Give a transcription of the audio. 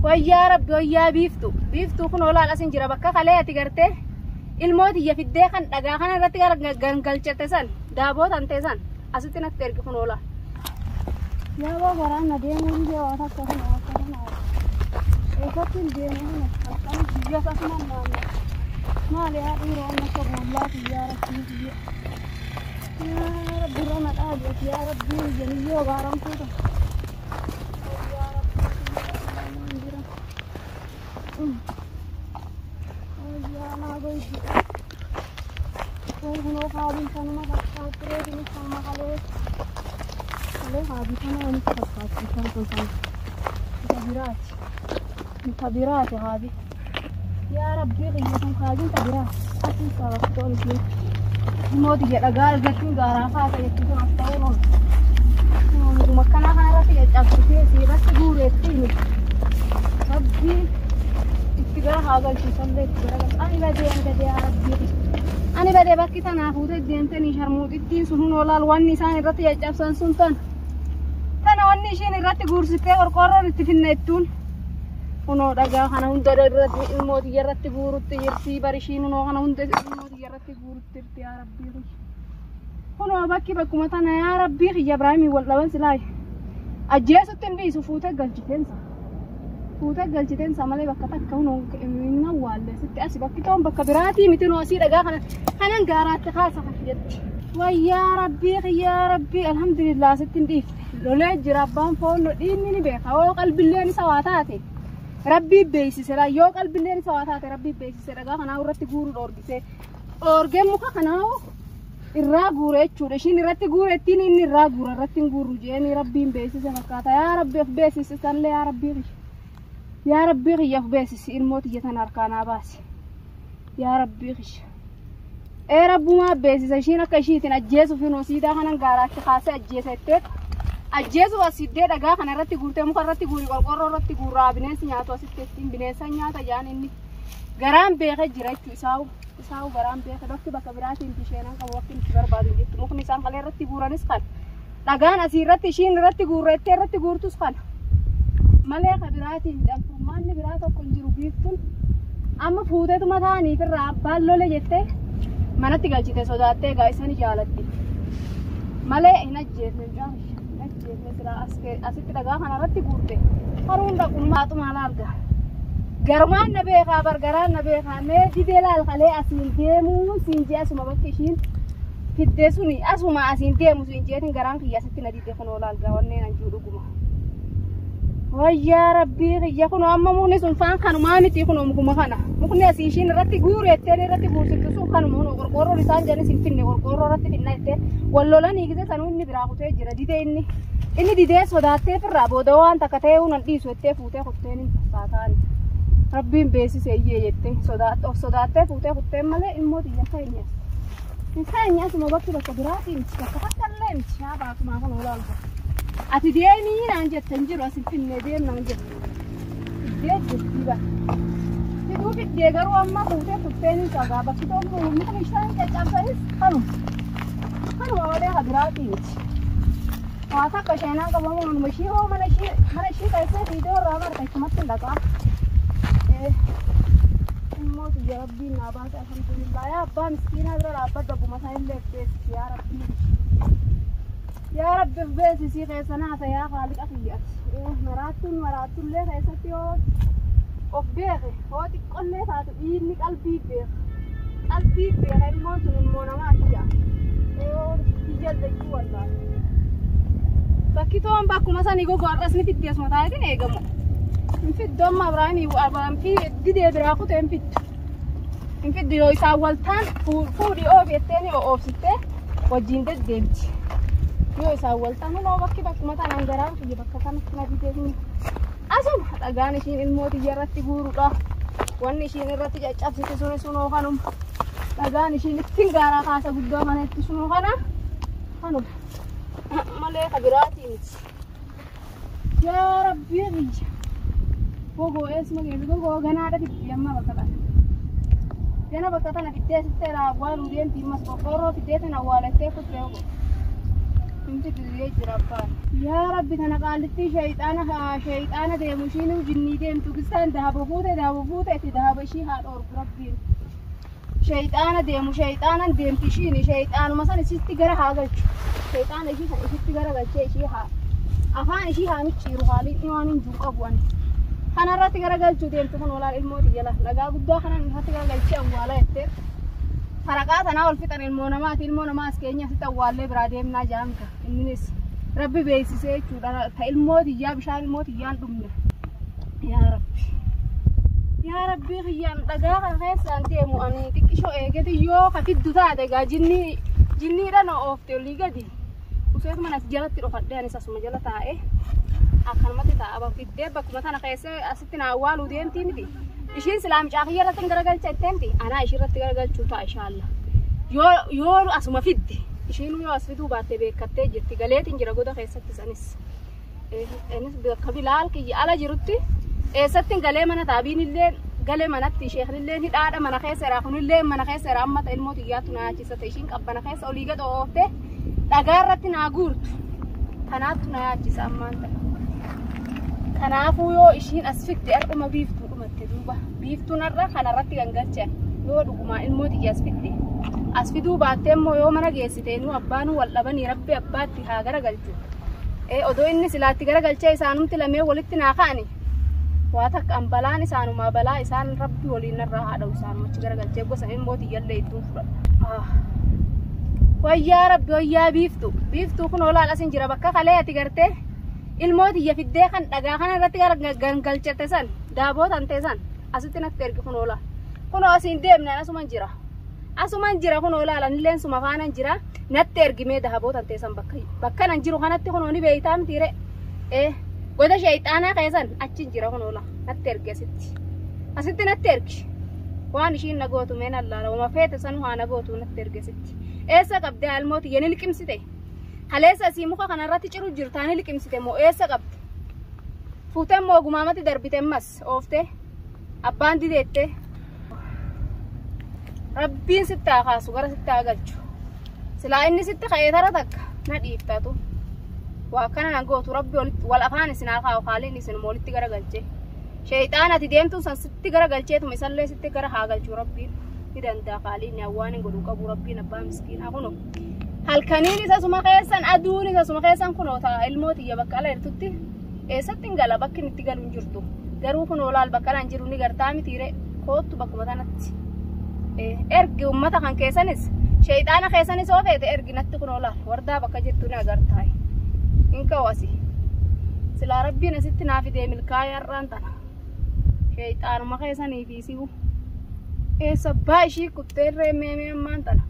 Wayyaa Rabbi, wayyaa biiftu. Biiftuu kun olaal asin jira bakka kalee ati gartee ilmoo tiyya fiddee kan dhagaa kana irratti gangalchate san daaboo tantee san asitti natti ergi kun olaal. Yaa garaan na deemuu biyya waa takka kun akka kana. Eessatti hin deemu kun halkan biyya akkasuma naannoo. Maali yaa dhiiroo amma akka boollaa yaa Rabbii biyya. Yaa Rabbi irra na dhaabi yaa Rabbii biyya niyyoo gaaramtuu ta'u. Yaa Rabbii jira. Yaa naa goyti. Kunoo haabiin kanuma fakkaatti reetiin kanuma kalee. Kalee haabii kana walitti fakkaatti kan kun kan. Isa biraati. Isa biraati haabii. Yaa Rabbii kiyya kun haabiin ta biraati. Asii sababtoon isiin. Mootii dhagaa argachuun gaaraa kaasa jechuun sun as ta'uun oolu. Mukuma akkanaa kanarratti caccabsitee irratti guureetti Rabbiin itti gara haa galchu sallee itti gara galchu. Ani badee, ani badee, yaa Rabbii. Ani badee bakki tanaa fuutee deemtanii sharmuuxittiin sun hun olaal wanni isaan irratti caccabsan sun tan. Tana wanni ishiin irratti guursitee qorqoorroon itti finna ittuun. Kunoo dhagaa kana hunda irratti ilmoo tiyya irratti guurutti jirti bari ishiin hunoo kana hunda ilmoo tiyya irratti guurutti jirti yaa Rabbii. Kunoo bakki bakkuma tana yaa Rabbii kiyya Ibraahimiin wal dhaban silaayi. Ajjeesutti hin dhiisu fuutee galchiteensa. Fuutee galchiteensa malee bakka takka hunoo hin awwaalle sitti asi bakki toon bakka biraatii miti noo asii dhagaa kana kanan gaaraatti kaasa kan jetti. Wayyaa Rabbii kiyya Rabbii alhamdulillah sitti hin dhiifne. Lolee jira abbaan foon dhiinni ni beeka yoo qalbilleen isa waa taate. Rabbii beeksise yoo qalbilleen isa waa taate Rabbii beeksise dhagaa kanaa irratti guuruu dhoorgise. Dhoorgee muka kanaa irraa guure jechuudha. Ishiin irratti guurettiin inni irraa guura irratti hin guurru jeeni Rabbiin beeksise fakkaata. Yaa Rabbi of beeksisi sallee yaa Rabbii kiyya. Yaa Rabbii kiyya of beeksisi ilmoo tiyya tana harkaa naa baasi. Yaa Rabbii kiyya. Ee Rabbumaa beeksisa ishiin akka ishiitiin ajjeesuuf hin siidaa kanan gaaraatti kaasee ajjeesa jettee ajjeesuuf as fiddee dhagaa kana irratti guurtee muka irratti guuri qorqorroo irratti guurraa bineensi nyaatu asitti ittiin bineensa nyaata jaan inni garaan beekee jira jechuu isaa'u. Isaa'u garaan beeke bakki bakka biraatiin bisheenan qabu bakki itti barbaadu hin jirtu. Mukni isaan kalee irratti guuranis kan dhagaan asii irratti ishiin irratti guurreettee irratti guurtus kana malee ka biraatiin furmaanni biraa tokko hin jiru biiftuun amma fuuteetuma ta'aniif irraa abbaan lole jettee manatti galchite sodaattee egaa isani jaalatti malee hin ajjeefne mucaan hin ajjeefne silaa asitti dhagaa kana irratti guurte haruun dhaqu maaxumaa laalga. Garumaan na beekaa bar garaan na beekaa mee didee laal kalee asiin deemuu siin jee asuma bakki ishiin fiddee suni asuma asiin deemu siin jeetiin garaan kiyya asitti na didee kunoo laal gaa wanneen anjuu dhuguma. Wayyaa Rabbii kiyya kunoo amma mukni sun faan kanumaa miti kunoo mukuma kana mukni asii ishiin irratti guureetteen irratti guursiftu sun kanuma kunoo qorqoorroon isaan jedhanis hin finne qorqoorroo irratti finna jettee wal lolanii gise sanuu inni biraa kutee jira didee inni inni didee sodaattee firraa booda waan takka ta'ee hunan dhiisu jettee fuutee kutteen hin fakkaataan. Rabbiin beeksise iyyee jettee of sodaattee fuutee kutteen malee ilmoo tiyya keenya. Hin keenya asuma bakki bakka biraatii miti bakka takka illee miti yaa baatumaa kun olaalta. Ati deemii naan jette hin jiru as hin finne deem naan jette. Fiddee jirti bara. Fiduu fiddee garuu amma fuutee kutteen hin qagaa bakki tokko mukni isaan caccabsanis kanuma. Kanuma malee ha biraatii miti. Waa takka sheenaan qabamu manuma ishii hoo mana ishii keessee fiidee irraa marta achumatti hin dhaqaa. Ilmoo tiyya Rabbiin naa baase alhamdulillah yaa abbaa miskiinaa bira dhaabbadhu abbuma san illee beeksisi yaa Rabbii. Yaa Rabbi of beeksisii keessa naasa yaa Haaliqa kiyya ati. Maraattuun maraattullee keessatti yoo of beeke hoo xiqqollee taatu dhiigni qalbii beeka. Qalbii beeka ilmoon sun ilmoo namaati jaa. Biyya lachuu wallaahi. Bakki toon bakkuma sanii gogo har'as ni fiddi asuma taa'eetiin eegamu. Hin fiddu amma Ibraahimii fi didee biraa kutee hin fiddu. Hin fiddu yoo isaan waltaan fuudhii oofi jettee ni oofsittee wajjin deddeemti. Yoo isaan waltaan hunoo bakki bakkuma tanaan garaan kiyya bakka kanatti na didee hin. Asuma dhagaan ishiin ilmoo tiyya irratti guurudha. Wanni ishiin irratti caccabsite suni sunoo kanuma. Dhagaan ishiin ittiin gaaraa kaasa guddaa kana itti sunoo kana kanuma. Malee ka biraatii miti. Yaa Rabbii kiyya. Gogoo eessuma geessu gogoo ganaadha fiddi amma bakka kana. Gana bakka tana fiddee asitti awwaaluu deemti ammas qorqoorroo fiddee tana awwaalattee kuttee gogoo. Hin fiddu didee jira abbaan. Yaa Rabbi tana qaallittii shayxaana shayxaana deemu ishiin jinnii deemtu gistaan dahaba fuute dahaba fuute itti dahaba ishii haa dhoorgu Rabbiin. Shayxaana deemu shayxaanan deemti ishiin shayxaanuma san isitti gara haa galchu. Shayxaana ishii san isitti gara galchee ishii haa afaan ishii haa micciiru haaliin waan hin jiru qabu ani. Kanarratti gara galchuu deemtu kun olaal ilmoo tiyya lagaa guddaa kanan irratti gara galchee awwaalaa jettee. Faraqaa tanaa ol fixan ilmoo namaati ilmoo namaa as keenya asitti awwaallee biraa deemnaa jaamka inninis Rabbi beeksisee jechuudha ta ilmoo tiyyaa bishaan ilmoo tiyyaan dhumne. Yaa Rabbi. Yaa Rabbi kiyyaan dhagaa kana keessaan deemu ani xiqqishoo eegeti yoo ka fiddu taate egaa jinnii jinniidhaan oofte olii gadi. Useetuma as jalatti dhokadhee anis asuma jala taa'ee akkanumatti taa'a fiddee bakkuma tana keessa asitti na awwaaluu deemtii miti. Ishiin silaa mucaa kiyya irratti hin garagalcha jettee miti anaa ishii irratti garagalchuu ta'a inshaalla. Yoo yoo asuma fidde ishiin yoo as fiduu baatte beekattee jirti galeetiin jira goda keessatti sanis. Innis bakka bilaal kiyya ala jirutti eessatti hin galee mana taabiin illee galee manatti sheeknillee hidhaadha mana keessa jira kunillee mana keessa jira amma ilmoo xiyyaatu na yaachisa ishiin qabbana keessa olii gad ooftee dhagaa irratti naa guurtu kanaattu na yaachisa ammaan ta'e. Kanaafuu yoo ishiin as fidde har'uma biiftuu dhumatte duuba biiftuun har'a kanarratti gangalchan yoo dhugumaa ilmoo xiyya as fidde as fiduu baattee immoo yoo mana geessite nu abbaanuu wal dhabanii rabbi abbaatti haa garagalchu. Odoo inni silaatti garagalchee isaanumti lamee walitti naa ka'ani waa takka an balaan isaanumaa balaa isaan rabbi waliin narraa haa dha'u isaanumachi garagalchee gosa ilmoo xiyyallee ittuun fudhadha. Wayyaa rabbi wayyaa biiftuu biiftuu kun olaal asin jira bakka kalee ati gartee ilmoo tiyya fiddee kan dhagaa kana irratti gangalchate san daaboo tantee san asitti natti ergi kun olaal kunoo asiin deemne asuman jira asuman jira kun olaal anilleen suma faanan jira natti ergimee dahaboo tantee san bakka bakka nan jiru kanatti kunoo ni beeytaa mitiire goda shayxaanaa keessan achi jira kun olaal natti ergi asitti asitti natti ergi waan ishiin na gootu mee nan laala wama feete san haa na gootu natti ergi asitti eessa qabdee ilmoo tiyya ni liqimsite kaleessa asii muka kanarratti ciru jirtaa ni liqimsite moo eessa qabde fuutee moo gumaamatti darbite ammas ooftee abbaan dideette rabbiin sitti haa kaasu gara sitti haa galchu silaa inni sitti ka'ee tara takka na dhiiftatu waa akkana na gootu rabbi wal afaan isin haa kaa'u haaliin isin walitti garagalchee sheexaan ati deemtuun san sitti garagalcheetuma isallee sitti gara haa galchu rabbiin ni danda'a haaliin waan hin godhu qabu rabbiin abbaa miskiinaa kunoo halkaniin isa suma keessan aduun isa suma keessan kunoo ta'a ilmoo tiyya bakka ala jirtutti eessatti hin gala bakki inni itti galu hin jirtu garuu kunoo laal bakka ala hin jiru ni gartaa mitiire koottu bakkuma tanatti ergi ummata kan keessanis sheexaana keessanis yoo feete ergi natti kunoo laal wardaa bakka jirtu ni agartaa hin ka'u asii silaa rabbiin asitti naa fidee milkaa'ee har'aan tana sheexaanuma keessanii fi si'u eessa abbaa ishii kutteerree meemee ammaan tana.